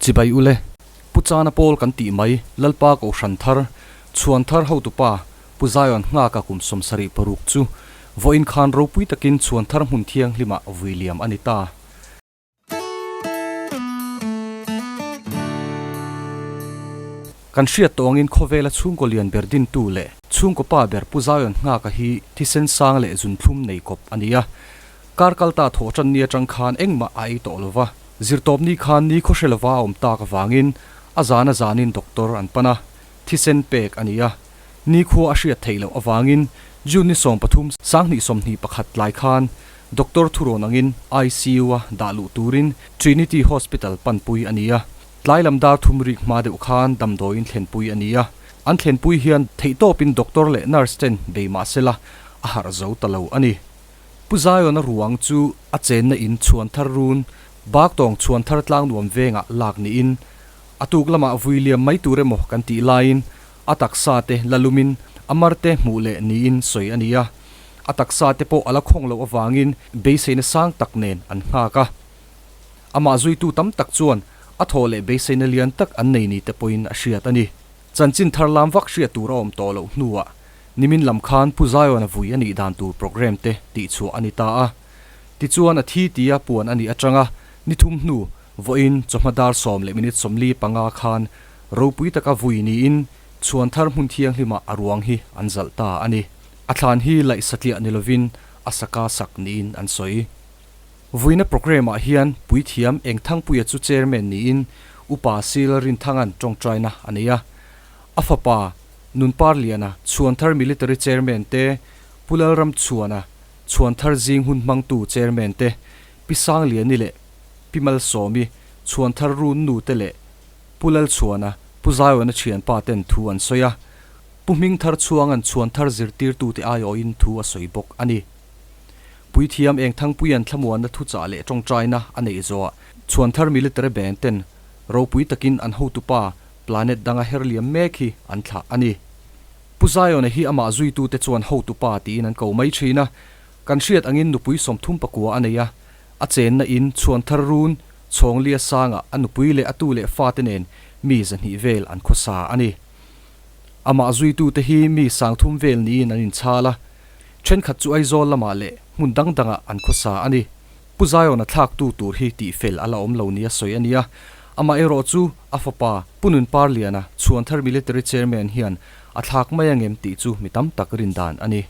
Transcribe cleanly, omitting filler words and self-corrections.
Chibai ule, Pu Chana Pawl kan tih mai, Lalpa Kohhran thar, Chhuan thar hotupa, Pu Zion Nghaka kum 76 chu vawiin khan ropui takin Chhuan thar hmun thianghlimah vui liam a ni ta. Kan hriat tawh angin khawvela chhungkaw lian ber dintu leh chhungkaw pa ber Pu Zion Nghaka hi thisen sang leh zunthlum nei kawp a ni a. Kar kalta thawh tan ni atang khan engmah a ei tawh lova, zirtawpni khan ni khawhre lova a awm tak avangin a zan a zanin doctor an pan a, thisen pek a ni a. Nikhua a hriat theih loh avangin June ni 13, 2021 tlai khan Doctor thurawn angin ICU-a dah luh turin Trinity Hospital panpui a ni a. Tlai lam dar thum rik hma deuh khan damdawiin thlenpui a ni a. An thlenpui hian theihtawpin doctor leh nurse ten bei mah sela a harh zo ta lo a ni. Pu Zion-a ruang chu a chenna in chhuan thar run Baktawng chhuan thar tlangnuam vengah lak niin a tuk lamah vui liam mai tur emaw kan tih laiin a taksa te la lumin a mar te hmuh leh niin sawi a ni a. A taksa te pawh a la khawng loh avangin beiseina sang tak nen an nghak a. Amah zuitu tam tak chuan a thaw leh beiseina lian tak an nei ni te pawhin a hriat a ni. Chanchin thar lam vak hriat tur a awm tawh loh hnuah nimin lam khan Pu Zion-a vui a nih dan tur programme te tihchhuah a ni ta a. Tichuan a thi tia puan a nih atanga ni thum hnu vawiin chawhma dar sawm leh minute 45 khan ropui taka vui niin chhuan thar hmun thianghlimah a ruang hi an zalh ta a ni. A thlan hi laih satliah ni lovin a saka sak niin an sawi. Vuina programme ah hian Puithiam Engthangpuia chu chairman niin Upa Sil Rinthanga'n tawngtaina a nei a. A fapa Nunparliana Chhuanthar Military Chairman te, Pu Lalramchhuana Chhuanthar zing hun hmangtu Chairman te, Pi Sangliani leh Pi Malsawmi Chhuanthar Run nu te leh Pu Lalchhuana, Pu Zaiwana thianpa ten thu an sawi a. Pu Hmingthar Chhuanga'n Chhuanthar zirtirtute aiawhin thu a sawi bawk a ni. Puithiam Engthangpuia'n thlamuanna thuchah leh tawngtaina a neih zawhah Chhuanthar Military Band ten ropui takin an hotupa planet danga her liam mek hi an thlah a ni. Pu Zion-a hi amah zuitute chuan hotupa tiin an ko mai thin a, kan hriat angin nupui 39 a nei a, a chenna in Chhuanthar Run Chhawnglia sangah a nupui leh a tu leh fate nen mi 200 vel an khawsa a ni. Amah zuitute hi mi 3000 vel niin an inchhal a, Thenkhat chu Aizawl lamah leh hmun dang dangah an khawsa a ni. Pu Zion-a thlaktu tur hi tihfel a la awm lo nia sawi a ni a. Amaherawh chu a fapa Pu Nunparliana, Chhuanthar Military Chairman hian a thlak mai angem tih chu mi tam tak rin dan a ni.